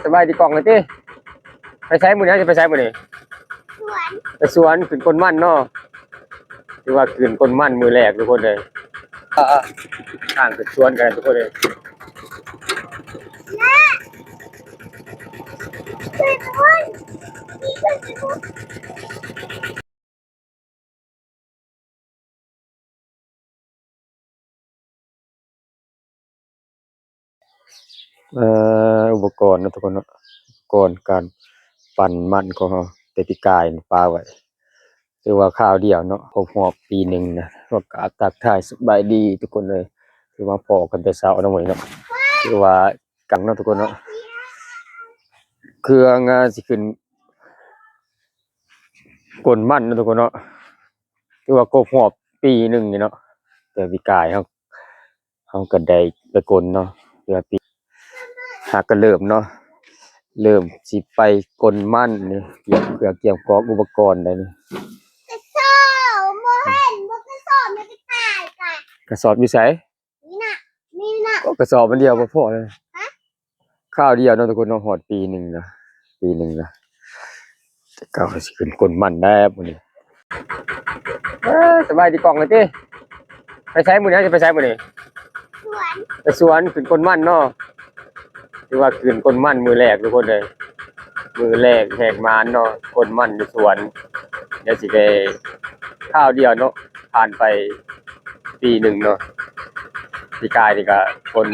ສະບາຍດີກ້ອງເອີຍຕິ. ໄປໃສມື້ນີ້? ເຮົາຊິໄປໃສມື້ນີ້? ສວນ. ໄປສວນ ຂຶ້ນກົນມັນເນາະ. ຖືວ່າຂຶ້ນກົນມັນມື້ແລກທຸກຄົນເອີຍ. ທາງຂຶ້ນສວນກັນທຸກຄົນເອີຍ. ເອີ ອຸປະກອນເນາະທຸກຄົນເນາະ, ອຸປະກອນການປັ່ນມັນຂອງເຮົາແຕ່ປີກາຍນີ້ປະໄວ້ ຖືວ່າຄາວດຽວເນາະ ຄົບຮອບປີໜຶ່ງນະ. ກໍກາບທັກທາຍສະບາຍດີທຸກຄົນເລີຍ ຖືວ່າພໍ້ກັນແຕ່ເຊົ້າເນາະມື້ນີ້ເນາະ. ຖືວ່າກັງເນາະທຸກຄົນເນາະ, ເຄື່ອງ ອາ ຊິຂຶ້ນ ກົນມັນເນາະທຸກຄົນເນາະ. ຖືວ່າຄົບຮອບປີໜຶ່ງນີ້ເນາະ, ແຕ່ປີກາຍເຮົາ ເຮົາກໍໄດ້ໄປກົນເນາະ. ເພື່ອປີ ຫາກະເລີ່ມເນາະ, ເລີ່ມຊິໄປກົນມັນນີ້. ກຽມເຄື່ອງກຽມຂອງ ອຸປະກອນໄດ໋ນີ້. ກະສອບ ບໍ່ເຫັນ ບໍ່ ກະສອບ ກະສອບຢູ່ໃສ? ນີ້ນະ ນີ້ນະ. ໂອ້ ກະສອບອັນດຽວບໍ່ພໍເລີຍ. ຄາວດຽວເນາະທຸກຄົນເນາະ, ຮອດປີໜຶ່ງລະ ປີໜຶ່ງລະ. ແຕ່ເກົ່າຊິຂຶ້ນກົນມັນແລ້ວມື້ນີ້. ເອີ ສະບາຍດີກ້ອງເອີຍຕິ. ໄປໃສມື້ນີ້? ເຮົາຊິໄປໃສມື້ນີ້? ສວນ. ໄປສວນ ຂຶ້ນກົນມັນເນາະ. ຖືວ່າຂຶ້ນກົນມັນມື້ແລກທຸກຄົນເອີຍ, ມື້ແລກແຮງມານເນາະ ກົນມັນຢູ່ສວນ. ດຽວຊິໄປ ຄາວດຽວເນາະ, ຜ່ານໄປປີໜຶ່ງເນາະ. ປີກາຍນີ້ກະຄົນ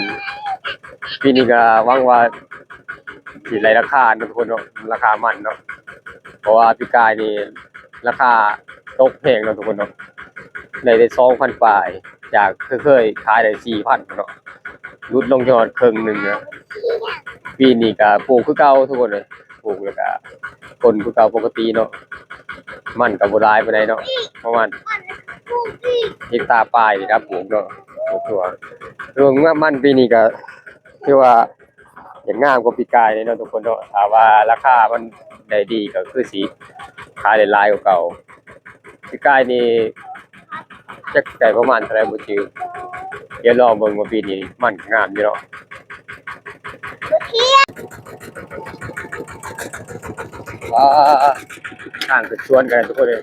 ປີນີ້ກະຫວັງວ່າຊິໄລ່ລາຄາເນາະທຸກຄົນເນາະ, ລາຄາມັນເນາະ. ເພາະວ່າປີກາຍນີ້ລາຄາຕົກແຮງເນາະທຸກຄົນເນາະ, ໄດ້ແຕ່ສອງພັນປາຍ ຈາກເຄີຍຂາຍໄດ້ສີ່ພັນເນາະ, ຫຼຸດລົງຈອດເຄິ່ງໜຶ່ງເນາະ. ປີນີ້ກະປູກຄືເກົ່າທຸກຄົນເອີຍ, ປູກແລ້ວກະ ກົນຄືເກົ່າປົກກະຕິເນາະ. ມັນກໍບໍ່ຫຼາຍປານໃດເນາະ, ປະມານເຮັກຕາປາຍນີ້ລະປູກເນາະ, ປູກທົ່ວ. ເລື່ອງມັນປີນີ້ກໍຖືວ່າຍັງງາມກວ່າປີກາຍເນາະທຸກຄົນເນາະ. ຖ້າວ່າລາຄາມັນໄດ້ດີກໍຄືຊິຂາຍໄດ້ຫຼາຍກວ່າເກົ່າ. ປີກາຍນີ້ ຈັກໄດ້ປະມານເທົ່າໃດບໍ່ຈື່, ດຽວລອງເບິ່ງວ່າປີນີ້ມັນງາມຢູ່ເນາະ. ອ່າ ທາງຂຶ້ນສວນກັນທຸກຄົນເອີຍ,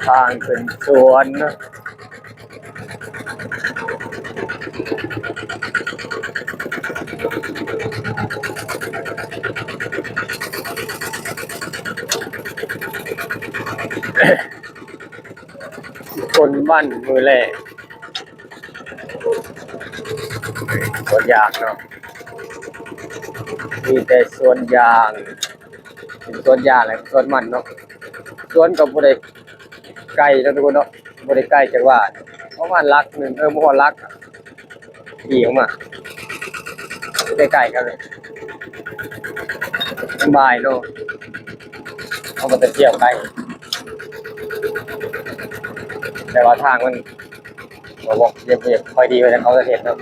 ທາງຂຶ້ນສວນເນາະ. ກົນມັນມື້ແລກ ສວນຢາງເນາະ, ມີແຕ່ສວນຢາງ ເປັນສວນຢາງ ແລະ ສວນມັນເນາະ. ສວນກໍບໍ່ໄດ້ໄກເນາະທຸກຄົນເນາະ, ບໍ່ໄດ້ໄກຈາກບ້ານ ປະມານຫຼັກໜຶ່ງ ເອີ ບໍ່ຮອດຫຼັກ ຂີ່ອອກມາ ໃກ້ໆກັນເລີຍ. ສະບາຍເນາະ, ເຮົາກໍໄປທ່ຽວໄກ ແຕ່ວ່າທາງມັນ ບໍ່ ບໍ່ ບໍ່ຄ່ອຍດີປານໃດ ເຂົາເຮັດເນາະ.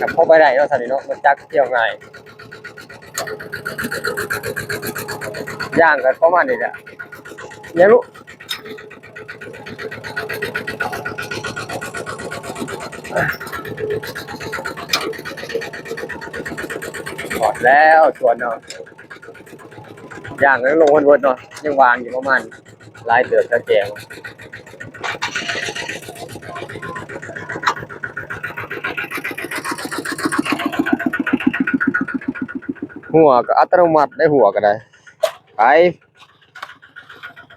ກໍພໍໄປໄດ້ເນາະ ຊັ້ນນີ້ເນາະ, ລົດຈັກທ່ຽວງ່າຍ. ຍ່າງກໍປະມານນີ້ແຫຼະ. ຫຍັງລູກ? ຮອດແລ້ວສວນເນາະ. ຍ່າງລົງເພິ່ນເບິດເນາະ, ຍັງວ່າງຢູ່ປະມານຫຼາຍເຕີບ ຕາແຈງ. ຫົວກໍອັດຕະໂນມັດໄດ້, ຫົວກໍໄດ້. ໄປ.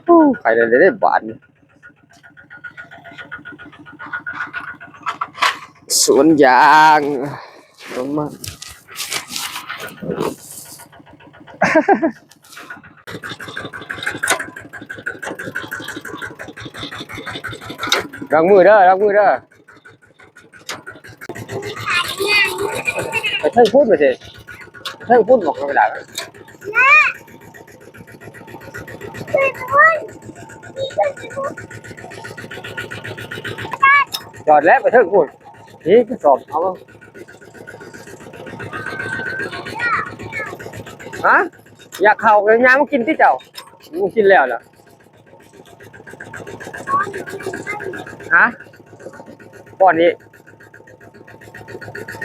ໂອ້ ໄປໄດ້ເດ້ບາດນີ້. ສວນຢາງ ສວນມັນ. ລ້າງມືເດີ, ລ້າງມືເດີ. ໄປເທິງພຸ້ນ ໄປເທິງ ໄປເທິງພຸ້ນ ອອກໄປໄດ້. ຈອດແລ້ວ ໄປເທິງພຸ້ນ. ນີ້ ສອບເອົາ. ຮະ? ຢາກເຂົ້າກໍຍ່າງມາກິນຕິເຈົ້າ. ກິນແລ້ວລະ. ຮະ? ປ້ອນນີ້.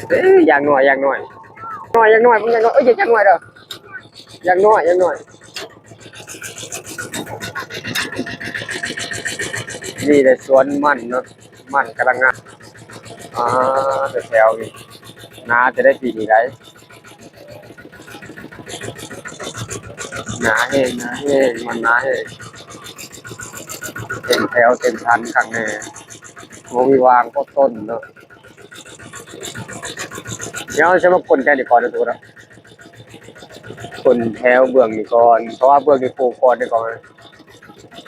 ເອີ ຢ່າງໜ້ອຍ ຢ່າງໜ້ອຍ ໜ້ອຍ ຢ່າງໜ້ອຍ ເບິ່ງຢ່າງໜ້ອຍ ເອີ ຢ່າງໜ້ອຍເດີ້ ຢ່າງໜ້ອຍ ຢ່າງໜ້ອຍ. ນີ້ແຫຼະສວນມັນເນາະ ມັນກຳລັງງາມ. ອ່າ ແຖວໆນີ້ ໜາຈະໄດ້ປີນີ້ໄດ໋. ໜາແຮງ ໜາແຮງ ມັນໜາແຮງ ເຕັມແຖວເຕັມພັນຄັກແນ່. ບໍ່ມີຫວ່າງກໍຕົ້ນເນາະ. ດຽວເຮົາຈະມາກົ້ນແຖວນີ້ກ່ອນເນາະທຸກຄົນເນາະ ກົ້ນແຖວເບື້ອງນີ້ກ່ອນ ເພາະວ່າເບື້ອງນີ້ປູກກ່ອນເດ້ກ່ອນ.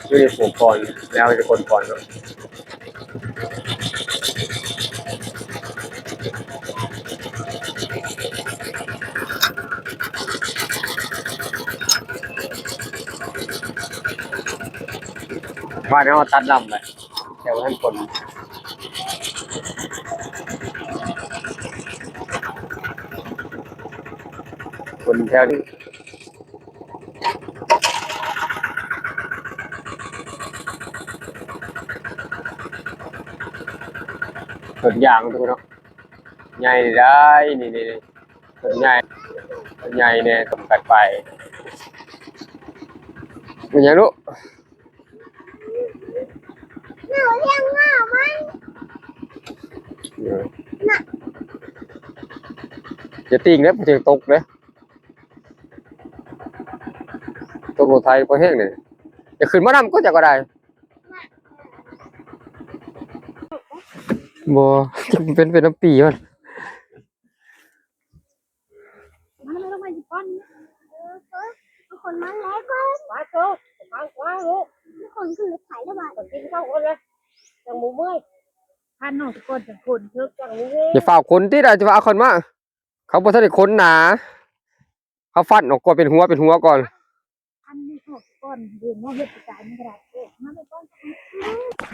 ຢູ່ໃນໂຟມກ່ອນ ແລ້ວຈະຄົນກ່ອນເນາະ. ບ້ານເຮົາຕັດລຳແຫຼະ ແຕ່ວ່າທ່ານຄົນ ຄົນແຖວນີ້. ຕົ້ນຢາງທຸກຄົນເນາະ ໃຫຍ່ໄດ໋ ນີ້ໆໆ ຕົ້ນໃຫຍ່ ຕົ້ນໃຫຍ່ແນ່ ຕ້ອງຕັດໄປ. ເປັນຫຍັງລູກ? ຢ່າຕິ່ງເດີ້ ມັນຊິຕົກເດີ້. ຕົກລົງໄທບໍ່ແຮງເດ້. ຈະຂຶ້ນມານຳກໍຈະກໍໄດ້. ບໍ່ ຈະເປັນ ເປັນນຳປີມັນ. ມັນລະໄປຊິປ້ອນ ເອີ ເອີ ເອົາຄົນມາແລ້ວກ່ອນ ວ່າໂຕ ທາງຂວາລູກ ຄົນຂຶ້ນລົດໄຖແລ້ວວ່າ ກິນເຂົ້າກ່ອນລະ ຈັ່ງບໍ່ເມື່ອຍ ທ່ານນ້ອງກ່ອນ ຈັ່ງຄົນເທີ ຈັ່ງມີແຮງ. ຢ່າຟ້າວຂົນຕິລະ ຈະວ່າເອົາຂ້ອນມາ. ເຂົາບໍ່ທັນໄດ້ຂົນໜາ ເຂົາຟັນອອກກ່ອນເປັນຫົວເປັນຫົວກ່ອນ. ອັນນີ້ອອກກ່ອນ ເດີນມາເຮັດການນີ້ກໍໄດ້ ເອີ ມາໄປກ່ອນ.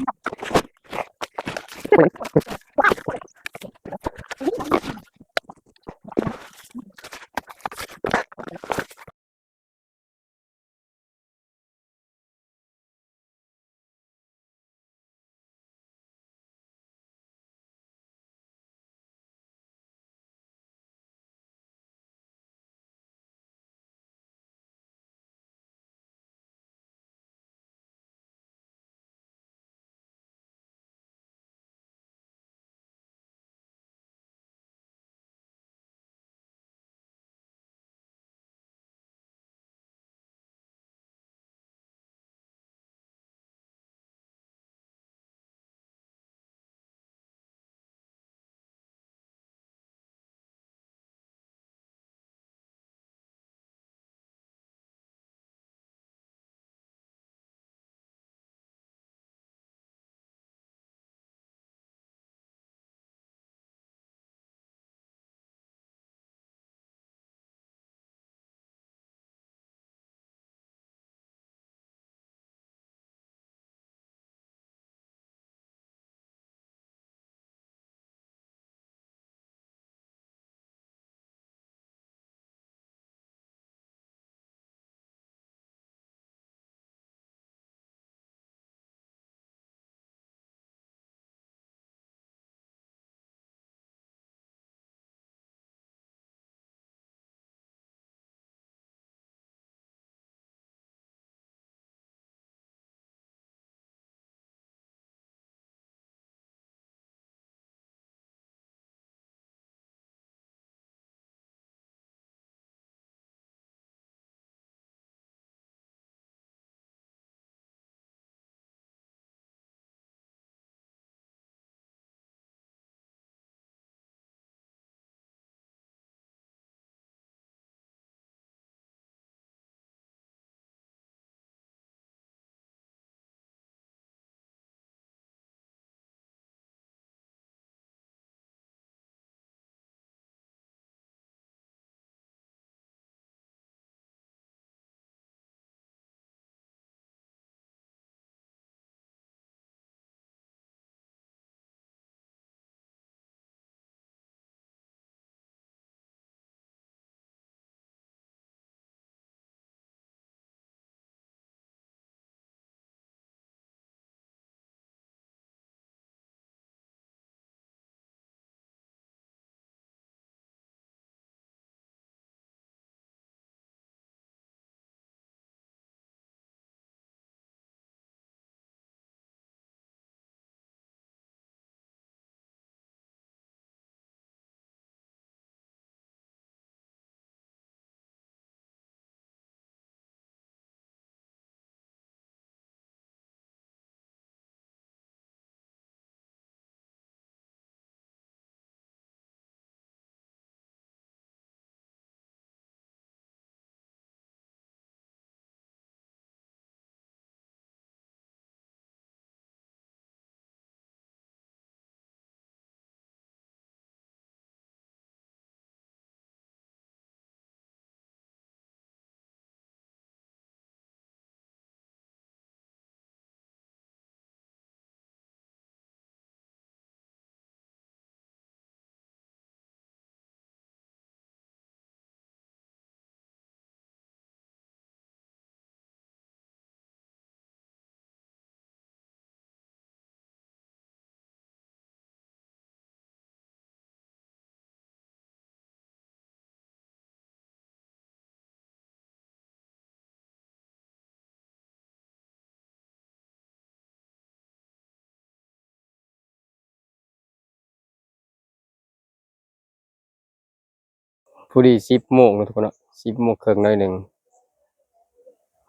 ພໍດີສິບໂມງເນາະທຸກຄົນເນາະ, ສິບໂມງເຄິ່ງໜ້ອຍໜຶ່ງ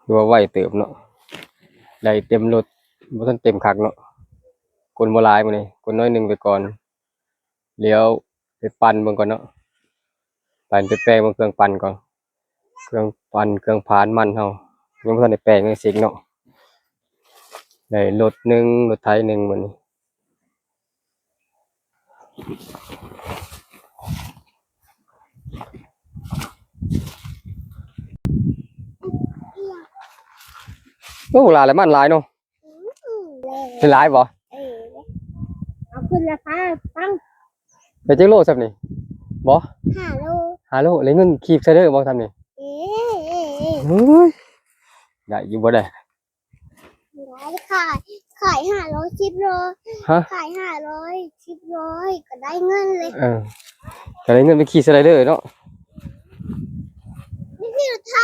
ຖືວ່າໄວເຕີບເນາະ. ໄດ້ເຕັມລົດ, ບໍ່ທັນເຕັມຄັກເນາະ, ຄົນບໍ່ຫຼາຍມື້ນີ້, ຄົນໜ້ອຍໜຶ່ງໄປກ່ອນ. ແລ້ວໄປປັ່ນເບິ່ງກ່ອນເນາະ, ປັ່ນໄປແປງເບິ່ງເຄື່ອງປັ່ນກ່ອນ. ເຄື່ອງປັ່ນ ເຄື່ອງຜານມັນເຮົາ ຍັງບໍ່ທັນໄດ້ແປງຫຍັງເສັກເນາະ. ໄດ້ລົດໜຶ່ງ ລົດໄຖໜຶ່ງມື້ນີ້. ໂອ້ ຫຼາຍ ແລະມັນຫຼາຍເນາະ. ອືມ ເປັນຫຼາຍບໍ່? ເອີ ເອົາຂຶ້ນລາຄາຟັງ. ໄດ້ຈັກໂລຊ້ຳນີ້? ບໍ່ ຫ້າໂລ ຫ້າໂລ. ໄດ້ເງິນກີບຊະເດີບໍ່ຊ້ຳນີ້? ເອີ ເອີ ເອີ ໂອ້ຍ ໄດ້ຢູ່ບໍ່ໄດ້? ໄດ້ ຂາຍ ຂາຍຫ້າໂລ ສິບໂລ. ຮະ? ຂາຍຫ້າໂລ ສິບໂລ ກໍໄດ້ເງິນເລີຍ. ເອີ ກໍໄດ້ເງິນໄປຂີ່ສະໄລເດີເນາະ. ໄປຂີ່ລົດໄຖ.